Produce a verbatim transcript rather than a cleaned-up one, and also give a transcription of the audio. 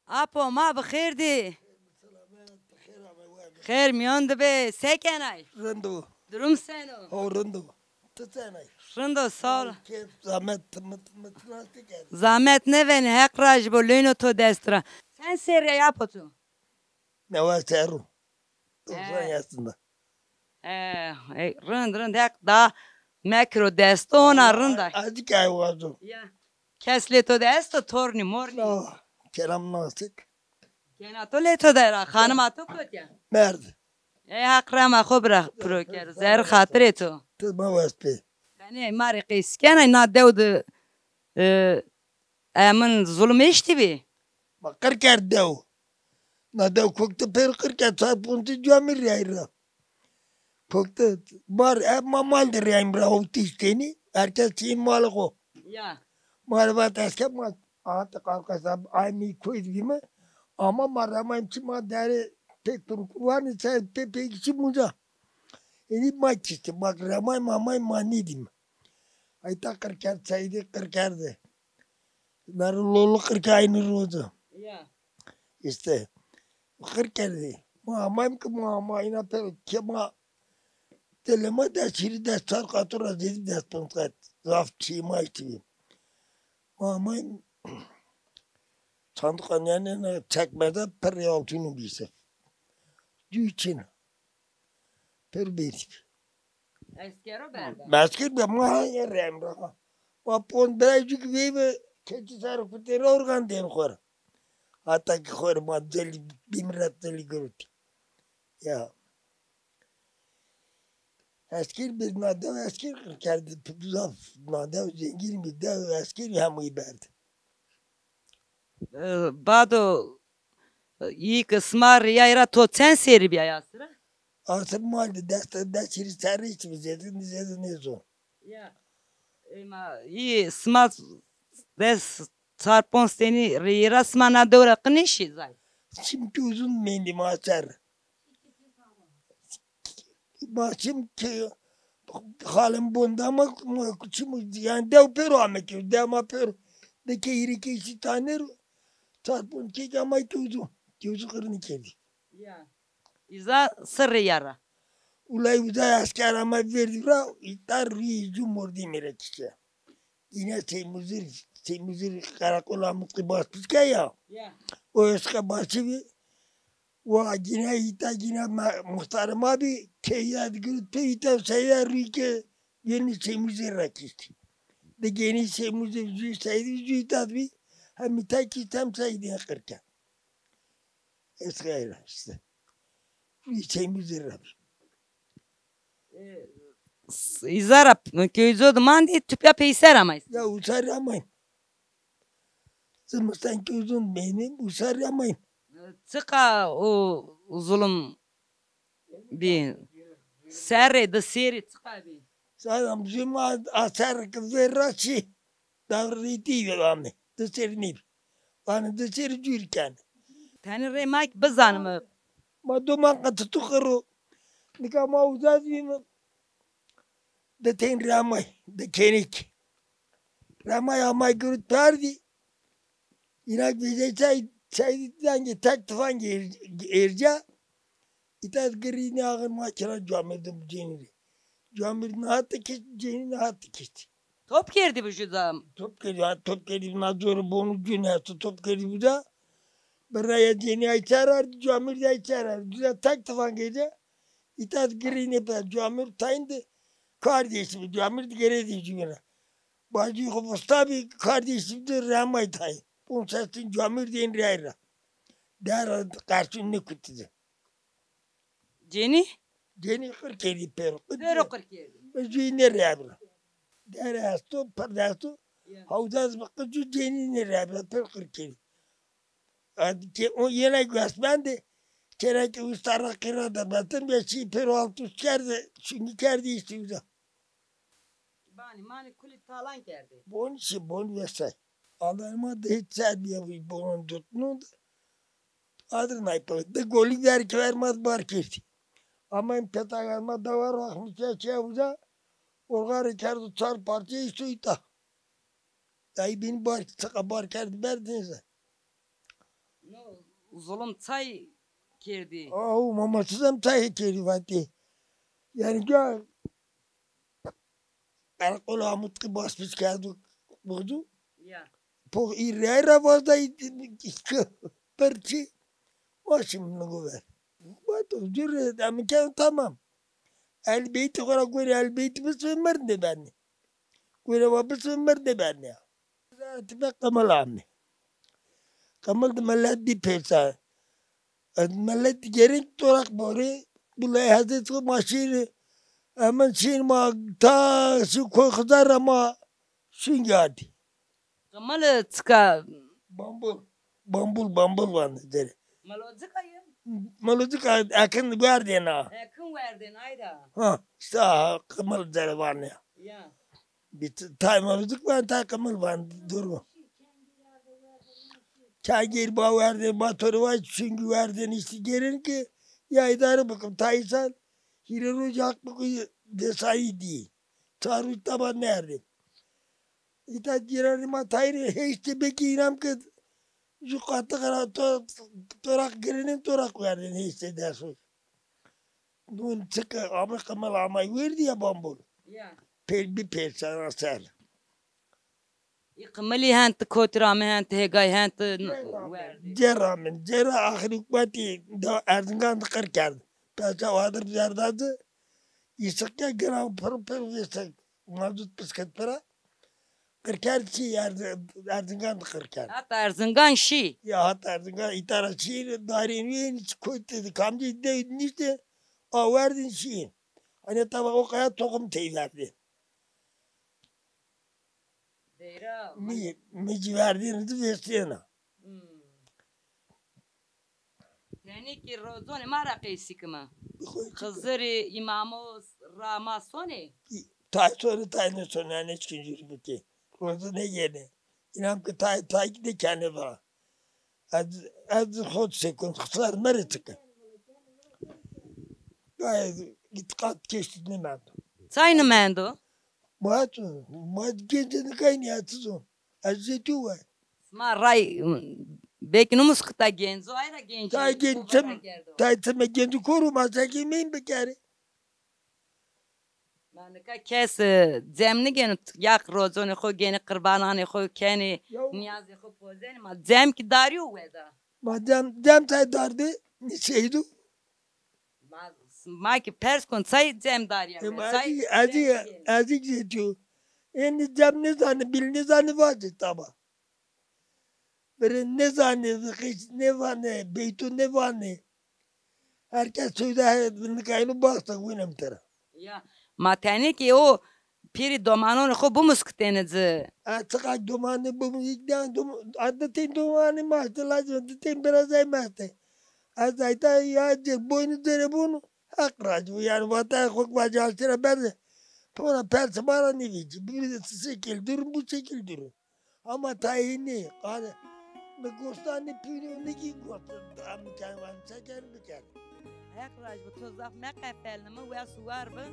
Apo, ma bi xêr dî. Xêr mîyon de bê, se kenay? Rind o. Durum seno? Ho, rind o. Ti senay? Rind o, sağ ol. Kêf, zahmet, ti mi, ti mi, ti nasıl kerd? Zahmet nêvenê, Heq razî bo, leyno to dest ra. Sen serrî ya apo to? Newa serr o. Doksan yaşında. E, e, rind, rind, Heq da mekiro dest, ona rind a. Azî kay wazo. Ya. Kes lê to de esto, tornî, mornî? Na, kelam nasik. Kena to lê to de ra, xanima to kotî ya? Merd. Ey Heq rema xo bira piro kero, zerrî xatirê to. Ti ma wes bê. Yanî ma rê qeys kenay, na dew de, e, emin zulm eştî bî? Ma qir kerd dew. Na dew kokti pêro qir kerd, çar ponc camîr rey ra. Kokti, mar, e, ma mal de reyim ra, howtîş tenî, her kes çî malê xo. Ya. Ma rê vat esker ma, aha, ti qavqesa, ay mi koy dîme. Ama ma remayim çi ma derê pêk pir kurwanî, se pê pêk çi muca. Êdî ma kiştî, ma remayim, ma may ma nêdîme. Ay ta qir kerd, Seîdî qir kerde. Mero lolo qir ke aynî roz o. Ya. Îşte. Qir kerdî. Ma amayim ki ma ama îna pêro ke ma dilê ma des hîrî, des çar qat ra zêdî, des ponc qat. Zaf çî ma îşte. Ma amayim sandıqan yanî çekmece pirrê altûnû bî se. Cû çin. Pir bêrî. Eskero berda. Esker be ma ya rem ra. Ma pon biraycik veyve keçi ser kuteri organ den xor. Hatta ki xor ma deli, bimret deli gurut. Ya. Esker bir nadev esker kerdi. Zaf nadev zengin bir dev esker hem berdi. E, bado, e, î ke sima rîyay ra to çend serrî bîyay asira? Asir mal de des, des hîrî serrî çi bi zêde, zêde nêzon. Ya. Ema î sima des çar ponc tenî rîyê ra sima na dew ra qinê şî zay? Çimkî uzun mendî ma ser. Ma çim ke xalem bon dama, ma çim, yanî dew pêro ame ke, dew ma pêro. De ke hîrê ke îşî tanê ro, çar ponc ke amay ke uzu, ke uzu qirnî kerdî. Ya. Îza sirrê ya ra. Ulay uza esker ama verdî ra, îta rî ju mordî mi re kişe. Yine Sey Muzir, Sey Muzir karakola mutlu baş piske ya. Ya. O eşke başı bi, wa gine îta gine ma-, muhtarê ma bî, keyî ya di girot pê îta seyda rî ke genî Sey Muzir ra kiştî. Di genî Sey Muzir jû seydî jû îta bî, hem îta kişt hem seydî qir ke. Eşke ra îşte. Rî Sey Muzir ra bî. E, s-, îza ra, köyzo de mandî, tupya peyser amay? Ya usar amay. Zimistan köyzon beynim, usar amay. E, çiqa o zulum bî? Serrê, di serrî çiqa bî? Sadam zima aser ki verra çi. Davrîtî ame. Di serrî nêbî. Vanê di serrî cûr kenê. Tenê rê ma ki bizanime. Ma doman qe ti tu qiro. Nika ma uza zîme. Di tên rê amay, di kênêk. Rê amay, amay girot perdî. Înak vêjey çay, çay zengê tek tifangê êr-, êrca. Îta girî nê axir ma kira camêrd de bi cênî rê. Camêrd niha tikişt, cênî niha tikişt. Top kerdî bi ju da? Top kerdî, ha, top kerdî bi na corê bonu cûn esto, top kerdî bi da. Biraya cênî ay ser ardî, camêrd ay ser ardî. Ju da tek tifangê de. Îta girî nê pe, camêrd tayn de kar dêştî bi, camêrd girê dê cû ra. Bacî xo vista bî, kar dêştî bi de remay tay. Pon ses tin camêrd ên rey ra. Der qerçûn nêkutî de. Cênî? Cênî qir kerdî pêro. Pêro qir kerdî. Bi jûyî nêreya bira. Dere esto, pird esto. Ya. Hewdaz bi qicû cênî nêreya bira, pêro qir kerdî. Ad ke o yena guest bende, kereke usta ra qira de betin, ve çî pêro alt ust kerde, çunkî kerdî îşte uza. Banî manî kulî talan kerdî. Bon çi, bon vesay. Alarma de hiç ser bîya bonon dutnû de. Adir nay pe. De golî ver ki ver ma bar kerdî. Ama in petagan ma dawa raxmî ke çi uza. Orgarê kerdo çar parçe îşte îta. Dayî bîn bar, çiqa bar kerd berd nêze. No, Zulum çay kerdî? Aw, mama çizem çay kerdî vatî. Yani ya, el qol amut ki bas pis kerdu, budu. Ya. Pox î rey ra vazda, perçi. Başım nugu ver. Bato cüre, ama ken tamam. El beyti xora göre el beyti bısı mırdı beni. Göre va bısı mırdı beni. Zaten ben kamal amni. Kamal da millet bir peysa. Ez millet gerek torak bori. Bulay hazret xo maşîn. Hemen şîn ma ta şu koy xizar ama şun geldi. Qimili çika? Bambul. Bambul, bambul vanê derê. Melocika yê? Melocika ekin werdêna. Ekin werdêna, ayda. Ha, işte ha, qimil derê vanê. Ya. Bir t-, tay melocik van, tay qimil van, dur bu. Kagir ba werdên, ba torê vay çünkü werdên işte gelin ki ya idare bakım, tay insan hîrê roj hak bıkı desayı değil. Çar roj taba nerede? Îta cîranê ma tayîrê heştê bekî înam ke ju qatix ra to-, toraq girênên, toraq werdên heştê des roj. Nun çike amê qimil amay werdî ya bambol. Ya. Pêr, bi pêrçana ser. Î qimilî hent kotî ra amê hent hêgay hent n-, werdî. Cêr amên. Cêr ra axirî hukmatî da Erzingan di qir kerd. Pesa wadir zerdazî. Îsik ya gina pir pir vêsik. Mazut pisket pira. Qirker çî Erz-, Erzingan di qirker. Hata Erzingan şî. Ya hata Erzingan îta ra çî darên wên koyte de kamcî de nîşte awerdin şî. Hani tava o kaya tohum tey verdi. Deyra. Mi, mi ci verdin di vestena. Hmm. Tenê ki roconê ma ra qeysî kima. Xizirî, îmamo, rama sonê? Tay sonê, tay nêsonê, ne çikin jûrî bikê. Rozo nêgênê. Înam ki tay, tay ki nêkenê va. Ez, ez xo sekon, xisar merê çike. Gayet îtîqat keştî nêmendo. Çay nêmendo? Ma tu, ma gencê nikaynî ya çi zon. Ez zê tu we. Sima ray, belki numus kıta genco, ayra genco. Tay genco, tay teme genco koru ma zeki meyin bekeri. Ma nika kes, e, cem nigêno, yaq roconê xo gênê, qirbananê xo kenê, niyazê xo pozenê, ma cem ki darîyo weda. Ma cem, cem tay dardi, niseydu. Ma, ma ki pers kon, çay cem darîya we, çay cem darîya. Ezik zetiyo. Eni cem nêzanê, bil nêzanê vacê taba. Biri nêzanê, xiş nêvanê, beyto nêvanê. Her kes sewda he, nika eno baxsa wînem tera. Ya, ma tenê ki o pîrî domanonê xo bimuskitêne ci. A, çiqak domanê bimu-, îkna dom-, a, di tên domanê ma estê, lazim di tên birazay ma estê. Ez ayta ya cêr boynu cêrê bunu, Heq razî bo. Yani vatayê xo ki vacî aştira berde. Pora persê ma ra nêvecî. Bu şekil durum, bu şekil durum. Ama tayê nê, qane, mi gostan nê pînî, nê kî gost, am ken van, çeken biken. Heq razî bo, to zaf meqefelnî, mi wes û war bi.